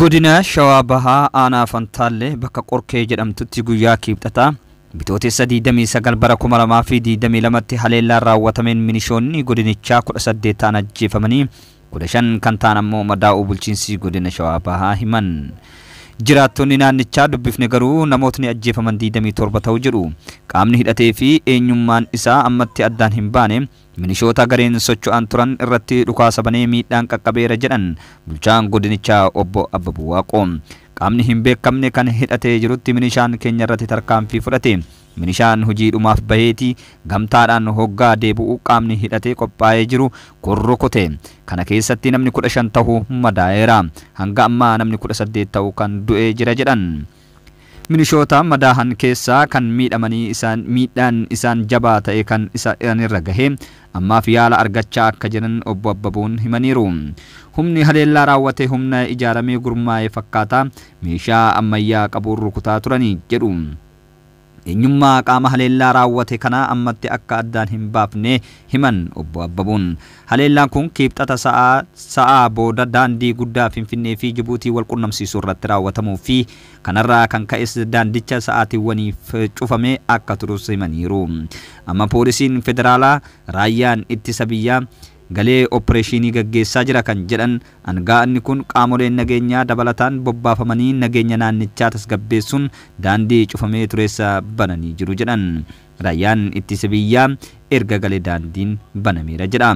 Godina Shawaa Bahaa Aanaa Fantaallee bakka Qorkee jedhamtutti guyyaa Kibxataa Bitootessa 29 bara 2022tti haleellaan raawwatameen minishoonni godinichaa 18 ta'an ajjeefamanii 15 kan ta'an ammoo madaa'uu bulchiinsi godina Shawaa Bahaa himan. Jiraattonni naannichaa dubbifne garuu namootni ajjeefaman 27 ta'u jedhu. Qaamni hidhatee fi eenyummaan isaa ammatti addaan hin baane minishoota gareen socho'an turan irratti dhukaasa banee miidhaan qaqqabeera jedhan bulchaan godinichaa obbo Abbabuu Waaqoo. Qaamni hin beekamne kan hidhatee jirutti minishaan keenya irratti tarkaanfii fudhate. Minishaan hojiidhumaaf baheeti gamtaadhaan hoggaa deebi'u qaamni hidhatee qophaa'ee jiru rukute. Kana keessatti namni 15 ta'u madaa'eera. Hanga ammaa namni 18 ta'u kan du'ee jira jedhan. Minishoota madaahan keessaa kan miidhamanii isaan miidhaan isaan jabaa ta'e kan isaan irra gahe ammaaf yaala argachaa akka jiran obbo Abbabuun himaniiru. Humni haleellaa raawwate humna ijaaramee gurmaa'e fakkaata meeshaa ammayyaa qabuun rukutaa turanii jedhu. Eenyummaa qaama haleellaa raawwate kanaa ammatti akka addaan hin baafne himan obbo Abbabuun. Haleellaan kun Kibxata sa'aa booda daandii guddaa Finfinnee fi Jibuutii wal qunnamsiisuu irratti raawwatamuu fi kanarraa kan ka'es daandicha sa'aatiiwwaniif cufame akka turus himaniiru. Amma poolisiin federaalaa raayyaan ittisa biyyaa galee opereeshinii gaggeessaa jira kan jedhan aanga'anni kun qaamoleen nageenyaa dabalataan bobbaafamanii nageenya naannichaa tasgabbeessuun daandii cufamee tureessa bananii jiru jedhan. Raayyaan ittisa biyyaa erga galee daandiin banameera jedha.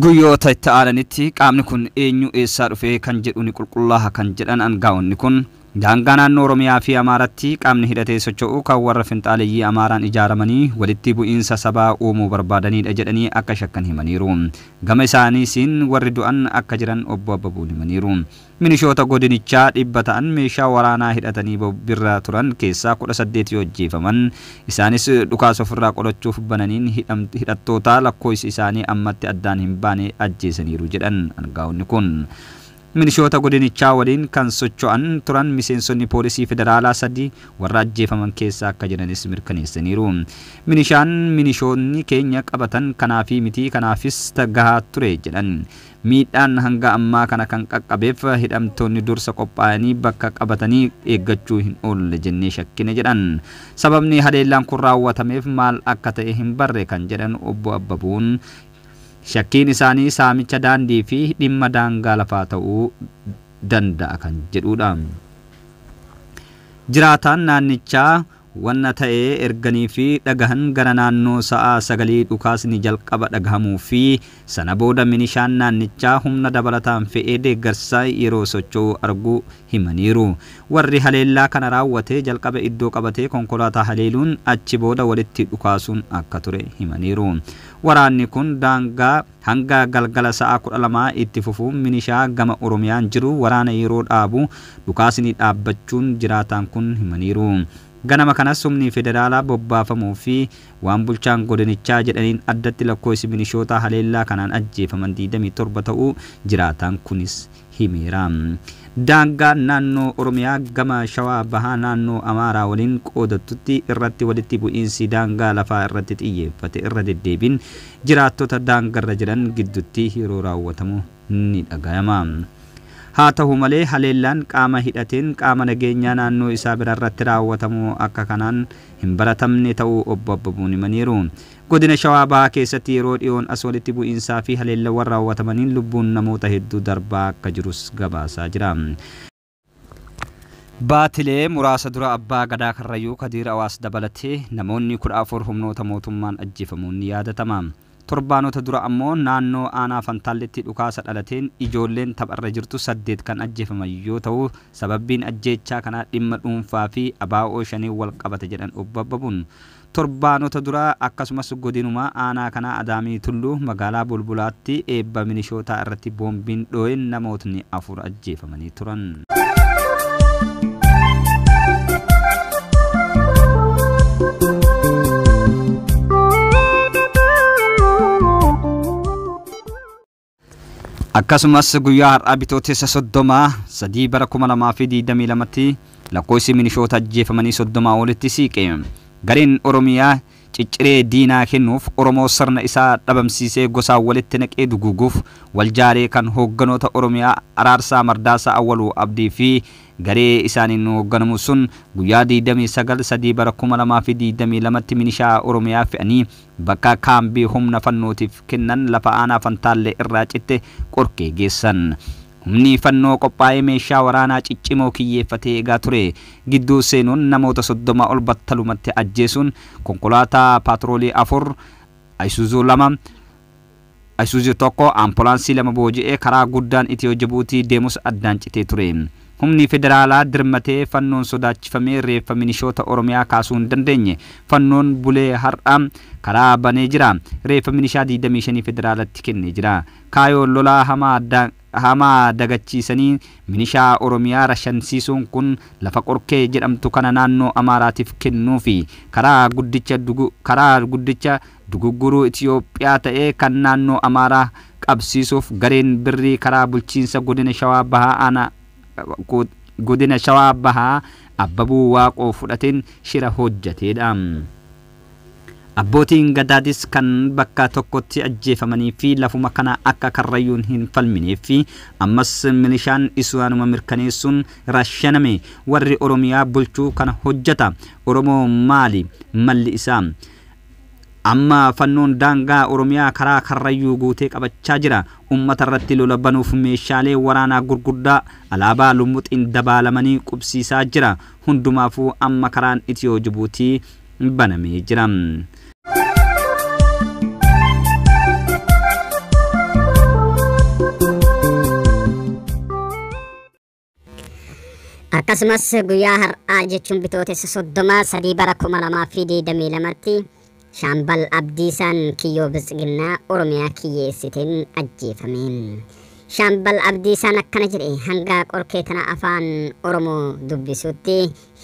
Guyyoota itti aananitti qaamni kun eenyu eessaa dhufee kan jedhu ni qulqullaa'a kan jedhan aanga'oonni kun daangaa naannoo Oromiyaa fi Amaaraatti qaamni hidhatee socho'u kan warra finxaaleyyii Amaaraan ijaaramanii walitti bu'iinsa sabaa uumuu barbaadanidha jedhanii akka shakkan himaniiru. Gama isaaniisiin warri du'an akka jiran obbo Abbabuun himaniiru. Minishoota godinichaa 100 ta'an meeshaa waraanaa hidhatanii birra turan keessaa 18 yoo ajjeefaman isaanis dhukaasa ofirraa qolachuuf bananiin hidhattoota lakkoofsi isaanii ammatti addaan hin baane ajjeesaniiru jedhan aanga'oonni kun. Minishoota godinichaa waliin kan socho'an turan miseensonni poolisii federaalaa 3 warra ajjeefaman keessaa akka jiranis mirkaneessaniiru. Minishaan minishoonni keenya qabatan kanaafi miti kanaafis gahaa ture jedhan. Miidhaan hanga ammaa kana kan qaqqabeef hidhamtoonni dursa qophaa'anii bakka qabatanii eeggachuu hin oolle jennee shakkine jedhan. Sababni haleellaan kun raawwatameef maal akka ta'e hin barre kan jedhan obbo Abbabuun shakkiin isaanii saamicha daandii fi dhimma daangaa lafaa ta'uu danda'a kan jedhudha. Jiraataan naannichaa wanna ta'ee erganii fi dhagahan gara naannoo sa'a 9 dhukaasni jalqaba dhagahamuu fi sana booda minishaan naannichaa humna dabalataan fe'ee deeggarsa yeroo socho'u arguu himaniiru. Warri haleellaa kana raawwate jalqaba iddoo qabatee konkolaataa haleeluun achi booda walitti dhukaasuun akka ture himaniiru. Waraanni kun daangaa hanga galgala sa'a 12 itti fufuun minishaa gama Oromiyaan jiru waraana yeroo dhaabu dhukaasni dhaabbachuun jiraataan kun himaniiru. Ganama kanas humni federaalaa bobbaafamuu fi waan bulchaan godinichaa jedhaniin addatti lakkoofsi minishoota haleellaa kanaan ajjeefaman 27 ta'uu jiraataan kunis himeera. Daangaa naannoo Oromiyaa gama Shawaa Bahaa naannoo Amaaraa waliin qoodattutti irratti walitti bu'iinsi daangaa lafaa irratti xiyyeeffate irra deddeebiin jiraattota daangarra jiran gidduutti yeroo raawwatamu ni dhagayama. Haa ta'u malee haleellaan qaama hidhateen qaama nageenyaa naannoo isaa biraarratti raawwatamu akka kanaan hin baratamne ta'uu obbo Abbabuun himaniiru. Godina Shawaa Bahaa keessatti yeroo dhiyoon as walitti bu'iinsaa fi haleellawwan raawwatamaniin lubbuun namoota hedduu darbaa akka jirus gabaasaa jira. Baatilee muraasa dura abbaa gadaa Karrayyuu Kadiir Awaas dabalatee namoonni 14 humnoota mootummaan ajjeefamuun ni yaadatama. Torbaanota dura ammoo naannoo aanaa Fantaalletti dhukaasa dhalateen ijoolleen tapharra jirtu 8 kan ajjeefaman yoo ta'u sababbiin ajjeechaa kanaa dhimma dhuunfaa fi abaa'oo shanii wal qabate jedhan obbo Abbabuun. Torbaanota dura akkasumas godinuma aanaa kanaa Adaamii Tulluu magaalaa Bulbulaatti eebba minishootaa irratti boombiin dhoo'een namootni 4 ajjeefamanii turan. Akkasumas guyyaa har'aa bitootessa 33 bara 2022tti lakkoofsi minishoota ajjeefamanii 30 olitti siiqe. Gareen Oromiyaa Cicciree diinaa kennuuf Oromoo sirna isaa dhabamsiisee gosaan walitti naqee duguuguuf waljaaree kan hoogganoota Oromiyaa Araarsaa Mardaasaa Awwaluu Abdii fi garee isaaniin hoogganamu sun guyyaa 29 3 bara 2022tti milishaa Oromiyaa fe'anii bakka kaambii humna fannootiif kennan lafa aanaa Fantaallee irraa citte Qorkee geessan. Humni fannoo qophaa'ee meeshaa waraanaa ciccimoo kiyyeeffatee eegaa ture. Gidduu seenuun namoota 30 ol battalumatti ajjeesuun konkolaataa paatroolii 4, Isuzu 2, Isuzu 1, ampulaansii 2 booji'ee karaa guddaan Itiyoo Jibuutii deemus addaan citee ture. Humni federaalaa dirmatee fannoon sodaachifamee reeffa milishoota Oromiyaa kaasuu hin dandeenye. Fannoon bulee har'a karaa banee jira. Reeffa milishaa 25 federaalatti kennee jira. Kaayoon lolaa hamaa dagachiisanii milishaa Oromiyaa rashansiisuun kun lafa Qorkee jedhamtu kana naannoo Amaaraatiif kennuufi karaa guddicha dugugguruu Itiyoophiyaa ta'ee kan naannoo Amaaraa qabsiisuuf gareen birrii karaa bulchiinsa godina Shawaa Bahaa aanaa godina Shawaa Bahaa Abbabuu Waaqoo fudhateen shira hojjateedha. Abbootiin Gadaadis kan bakka tokkotti ajjeefamanii fi lafuma kana akka Karrayyuun hin falminee fi ammas milishaan isaanuma mirkaneessuun rashaname. Warri Oromiyaa bulchuu kana hojjata. Oromoo maali malli isaa? Amma fannoon daangaa Oromiyaa karaa Karrayyuu guutee qabachaa jira. Uummata irratti lola banuuf meeshaalee waraanaa gurguddaa alaabaa lumuxiin dabaalamanii qubsiisaa jira. Hundumaafuu amma karaan Itiyoo Jibuutii banamee jira. Akkasumas guyyaa har'aa jechuun bitootessa 30 3 bara 2022tti Shaambal Abdiisaan kiyyoo Biltsiginnaa Oromiyaa kiyyeessiteen ajjeefame. Shaambal Abdiisaan akkana jedhe: hanga Qorkee tana afaan Oromoo dubbisutti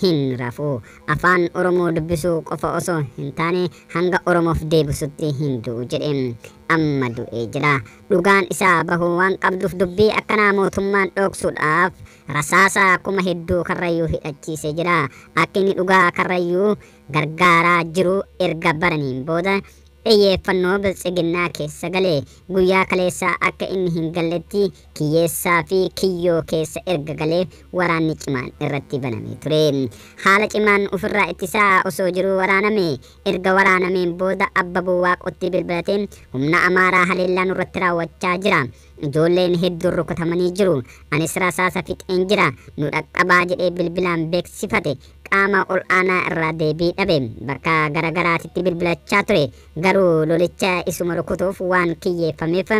hin rafu. Afaan Oromoo dubbisuu qofa osoo hin taane hanga Oromoof deebisutti hin du'u jedhe. Amma du'ee jira. Dhugaan isaa bahuu waan qabduuf dubbii akkanaa mootummaan dhoksuudhaaf rasaasa kuma hedduu Karrayyuu hidhachiisee jira. Akka inni dhugaa Karrayyuu gargaaraa jiru erga baraniin booda xiyyeeffannoo Biltsiginnaa keessa galee guyyaa kaleessaa akka inni hin galletti kiyyeessaa fi kiyyoo keessa erga galee waraanni cimaan irratti banamee ture. Haala cimaan ofirraa ittisaa osoo jiruu waraaname. Erga waraanameen booda Abbabuu Waaqotti bilbilatee humna Amaaraa haleellaa nurratti raawwachaa jira. Ijoolleen hedduun rukutamanii jiru. Anis rasaasa fixeen jira. Nu dhaqqabaa jedhee bilbilaan beeksifate. Qaama ol aanaa irraa deebii dhabe. Bakka garagaraatitti bilbilachaa ture. Garuu lolicha isuma rukutuuf waan kiyyeeffameef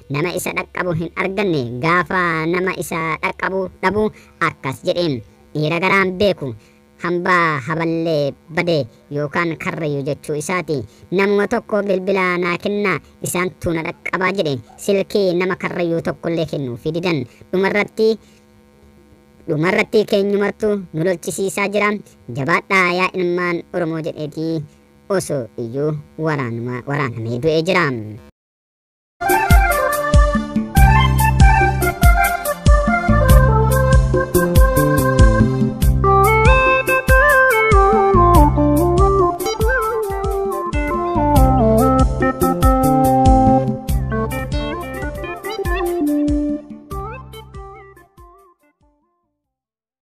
nama isa dhaqqabu hin arganne. Gaafa nama isa dhaqqabu dhabu akkas jedheen: dhiira garaan beeku hambaa haballee bade yookaan Karrayyuu jechuu isaati. Namuma tokko bilbila naa kennaa isaantu na dhaqqabaa jedhe. Silkii nama Karrayyuu tokkollee kennuufi didan. Dhumarratti keenyumattu nu lolchisiisaa jira. Jabaadhaa yaa ilmaan Oromoo jedheetii osoo iyyuu waraanamee du'ee jira.